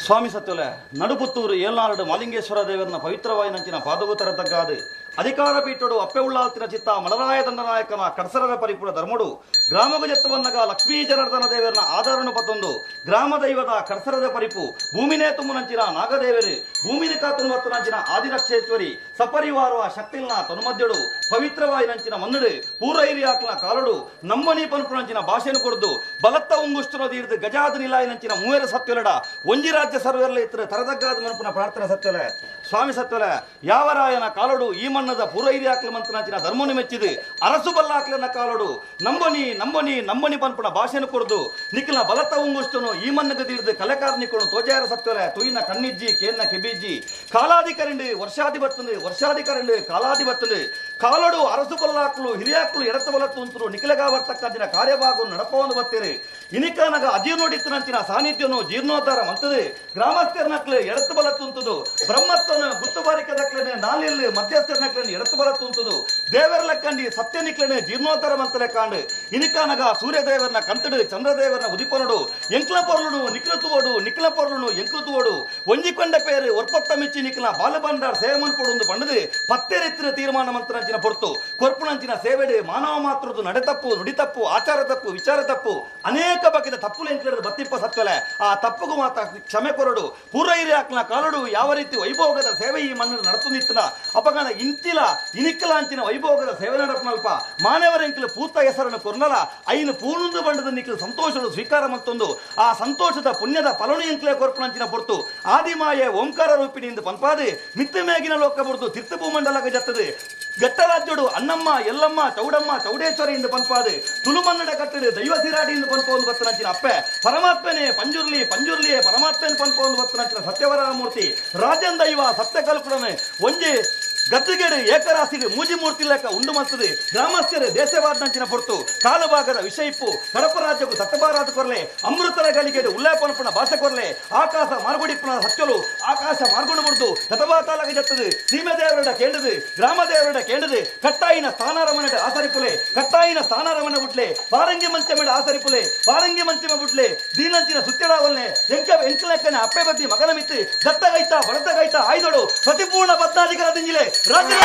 ಸ್ವಾಮಿ ಸತ್ಯಲೆ, ನಡುಪುತ್ತೂರು ಏಲ್ನಾಡು ಮಾಲಿಂಗೇಶ್ವರ ದೇವರನ ಪವಿತ್ರವಾಯಿನಂಚಿನ ಪಾದಗು ತರತಗ್ಗಾದು ಅಧಿಕಾರ ಪೀಠಡು ಅಪ್ಪೆ ಉಳ್ಳಾಲ್ತಿನ ಚಿತ್ತ ಮಲರಾಯ ದಂಡನಾಯಕನ ಕಡ್ಸರದ ಪರಿಪುರ ಧರ್ಮಡು ಗ್ರಾಮಗು ಜತ್ತವನ್ನಗ ಲಕ್ಷ್ಮೀ ಜನಾರ್ದನ ದೇವರನ ಆಧಾರನು ಪತ್ತೊಂದು ಗ್ರಾಮ ದೈವದ ಕಡ್ಸರದ ಪರಿಪು ಭೂಮಿನೇ ತುಮ್ಮುನಂಚಿನ ನಾಗದೇವರು ಭೂಮಿನ ಕಾತುನು ಮತ್ತುನಂಚಿನ ಆದಿರಕ್ಷೇಶ್ವರಿ ಸಪರಿವಾರವ ಶಕ್ತಿಲ್ನ ತನುಮದ್ಯಡು ಪವಿತ್ರವಾಯಿನಂಚಿನ ಮನ್ನಡು ಪೂರೈರಿಯಾಕ್ಲ ಕಾಲಡು ನಮ್ಮನಿ ಪನ್ಪುನಂಚಿನ ಭಾಷೆನು ಕೊರ್ದು ಬಲತ್ತ ಉಂಗುಷ್ಟುನ ತೀರ್ದು ಗಜಾದ ನಿಲಾಯಿನಂಚಿನ ಮೂವೆರ ಸತ್ಯಲಡ ಒಂಜಿ ರಾಜ್ಯ ಸರ್ವೆರ್ಲ ಇತ್ರ ತರದಗ್ಗಾದ ಮನ್ಪುನ ಪ್ರಾರ್ಥನೆ ಸತ್ಯಲೆ. ಸ್ವಾಮಿ ಸತ್ಯಲೆ, ಯಾವರಾಯನ ಕಾಲಡು ಈ ಮಣ್ಣದ ಪೂರೈರಿಯಾಕ್ಲ ಮಂತನಂಚಿನ ಧರ್ಮನು ಮೆಚ್ಚಿದು ಅರಸು ಬಲ್ಲಾಕ್ಲನ ಕಾಲಡು ನಂಬನಿ ನಂಬನಿ ನಂಬನಿ ಪನ್ಪುನ ಭಾಷೆನು ಕೊರ್ದು ನಿಖಿಲ ಬಲತ್ತ ಉಂಗುಷ್ಟುನು ಈ ಮಣ್ಣಗ ತೀರ್ದು ಕಲೆಕಾರ್ನಿಕುನು ತೋಜಾರ ಸತ್ಯಲೆ. ತುಯಿನ ಕಣ್ಣಿಜ್ಜಿ ಕೇನ್ನ ಕೆಬಿಜ್ಜಿ ಕಾಲಾಧಿಕರಿಂಡು ವರ್ಷಾಧಿ ಬತ್ತುಂಡು ವರ್ಷಾಧಿಕರಿಂಡು ಕಾಲಾಧಿ ಬತ್ತುಂಡು ಕಾಲಡು ಅರಸು ಬಲ್ಲಾಕ್ಲು ಹಿರಿಯಾಕ್ಲು ಎಡತ ಬಲತ್ತು ಉಂತರು ನಿಖಿಲಗಾವರ್ತಕ್ಕಂತಿನ ಕಾರ್ಯಭಾಗವನ್ನು ನಡಪವನ್ನು ಬತ್ತೀರಿ ಇನಿಕನಗ ಅಜೀರ್ಣೋಡಿತ್ತನಂಚಿನ ಸಾನ್ನಿಧ್ಯನು ಜೀರ್ಣೋದ್ಧಾರ ಮಂತದು ಗ್ರಾಮಸ್ಥರನಕ್ಲೆ ಎಡತು ಬಲತ್ತುಂತದು ಬ್ರಹ್ಮತ್ವನ ಗುತ್ತುಬಾರಿಕದಕ್ಲೆನೆ ನಾಲಿಲ್ ಮಧ್ಯಸ್ಥರನಕ್ಲೆನೆ ಎಡತು ಬಲತ್ತುಂತದು ದೇವರ ಲಕ್ಕಂಡಿ ಸತ್ಯ ನಿಕ್ಲೆನೆ ಜೀರ್ಣೋದ್ಧಾರ ಮಂತಲೆ ಕಾಂಡು ಇನಿಕನಗ ಸೂರ್ಯದೇವರನ ಕಂತಡು ಚಂದ್ರದೇವರನ ಉದಿಪನಡು ಎಂಕ್ಲ ಪೊರ್ಲುಡು ನಿಕ್ಲ ತುವಡು ನಿಕ್ಲ ಪೊರ್ಲುನು ಎಂಕ್ಲ ತುವಡು ಒಂಜಿಕೊಂಡ ಪೇರು ಒರ್ಪತ್ತ ಮೆಚ್ಚಿ ನಿಕ್ಲ ಬಾಲಬಂಡಾರ್ ಸೇವನ್ ಪೊಡುಂದು ಬಂಡದು ಪತ್ತೆರೆತ್ತಿನ ತೀರ್ಮಾನ ಮಂತ್ರನಂಚಿನ ಪೊರ್ತು ಕೊರ್ಪುನಂಚಿನ ಸೇವೆಡು ಮಾನವ ಮಾತ್ರದ್ದು ನಡೆತಪ್ಪು ನುಡಿತಪ್ಪು ಆಚಾರ ತಪ್ಪು ವಿಚಾರ ತಪ್ಪು ಅನೇಕ ಬಗೆದ ತಪ್ಪುಲು ಎಂಕ್ಲೆಡ್ ಬತ್ತಿಪ್ಪ ಸತ್ವಲೆ. ಆ ತಪ್ಪುಗು ಮಾತ್ರ ಕ್ಷಮೆ ಕೊರಡು ಪೂರೈರಿಯಾಕ್ಲ ಕಾಲಡು ಯಾವ ರೀತಿ ವೈಭೋಗದ ಸೇವೆ ಈ ಮಣ್ಣು ನಡತುನಿತ್ತನ ಅಪಗಣ ಇಂಚಿಲ ಇನಿಕ್ಕಲಾಂಚಿನ ವೈಭೋಗದ ಸೇವೆ ನಡಪನಲ್ಪ ಮಾನವರ ಎಂಕ್ಲು ಪೂತ ಹೆಸರನ್ನು ಕೊರ್ನಲ ಐನು ಪೂರ್ಣಂದು ಬಂಡದ ನಿಕ್ಲು ಸಂತೋಷದ ಸ್ವೀಕಾರ ಮತ್ತೊಂದು ಆ ಸಂತೋಷದ ಪುಣ್ಯದ ಫಲನು ಎಂಕ್ಲೆ ಕೊರ್ಪುನಂಚಿನ ಪೊರ್ತು ಆದಿಮಾಯೆ ಓಂಕಾರ ರೂಪಿಣಿಯಿಂದ ಪನ್ಪಾದೆ ಮಿತ್ತ ಮೇಗಿನ ಲೋಕ ಬುರ್ದು ತಿರ್ತು ಭೂಮಂಡಲಗ ಜತ್ತದೆ ಗಟ್ಟರಾಜ್ಯಡು ಅಣ್ಣಮ್ಮ ಎಲ್ಲಮ್ಮ ಚೌಡಮ್ಮ ಚೌಡೇಶ್ವರಿ ಎಂದು ಪನ್ಪಾದು ತುಳುಮನ್ನಡ ಕಟ್ಟಡು ದೈವ ಸಿರಾಡಿ ಎಂದು ಪನ್ಪೊಂದು ಬತ್ತನಂಚಿನ ಅಪ್ಪೆ ಪರಮಾತ್ಮನೇ ಪಂಜುರ್ಲಿ ಪಂಜುರ್ಲಿಯೇ ಪರಮಾತ್ಮನ ಪನ್ಪೊಂದು ಬತ್ತನಂಚಿನ ಸತ್ಯವರಮೂರ್ತಿ ರಾಜನ್ ದೈವ ಸತ್ಯ ಕಲ್ಪನೆ ಒಂಜಿ ಗದ್ದುಗೆಡು ಏಕರಾಸಿಡು ಮೂಜಿ ಮೂರ್ತಿ ಲೆಕ್ಕ ಉಂಡು ಮಂತದು ಗ್ರಾಮಸ್ಥರು ದೇಶವಾದಂಚಿನ ಪೊರ್ತು ಕಾಲಭಾಗದ ವಿಷಯಿಪ್ಪು ಕಡಪ ರಾಜ್ಯಕ್ಕೂ ಸತ್ತಬಾರಾದ ಕೊರ್ಲೆ ಅಮೃತರ ಗಳಿಗೆಡು ಉಲ್ಲೇಪನಪುನ ಭಾಷೆ ಕೊರ್ಲೆ ಆಕಾಶ ಮಾರ್ಗುಡಿಪ್ಪನ ಸತ್ಯಲು ಆಕಾಶ ಮಾರ್ಗುಡು ಮುರಿದು ತತಬಾತಾಲಗ ಜತ್ತದು ಸೀಮೆದೇವರಡ ಕೇಂಡದು ಗ್ರಾಮದೇವರಡ ಕೇಂಡದು ಕಟ್ಟಾಯಿನ ಸ್ಥಾನಾರಮಣೆ ಆಸರಿಪುಲೆ ಕಟ್ಟಾಯಿನ ಸ್ಥಾನಾರಮಣೆ ಬುಟ್ಲೆ ಪಾರಂಗಿ ಮಂಚಮೆಡ ಆಸರಿಪುಲೆ ಪಾರಂಗಿ ಮಂಚಮ ಬುಟ್ಲೆ ದೀನಂಚಿನ ಸುತ್ತಡಾವಲ್ನೆ ಎಂಕ ಎಂಕಲಕ್ಕನೆ ಅಪ್ಪೆ ಬದ್ದಿ ಮಗನ ಮಿತ್ತು ದತ್ತಗೈತ ಬಲತಗೈತ ಆಯ್ದೊಡು ಪ್ರತಿಪೂರ್ಣ ಬದ್ನಾಧಿಕಾರ ದಿಂಜಿಲೆ ರಾಜ್ಯ.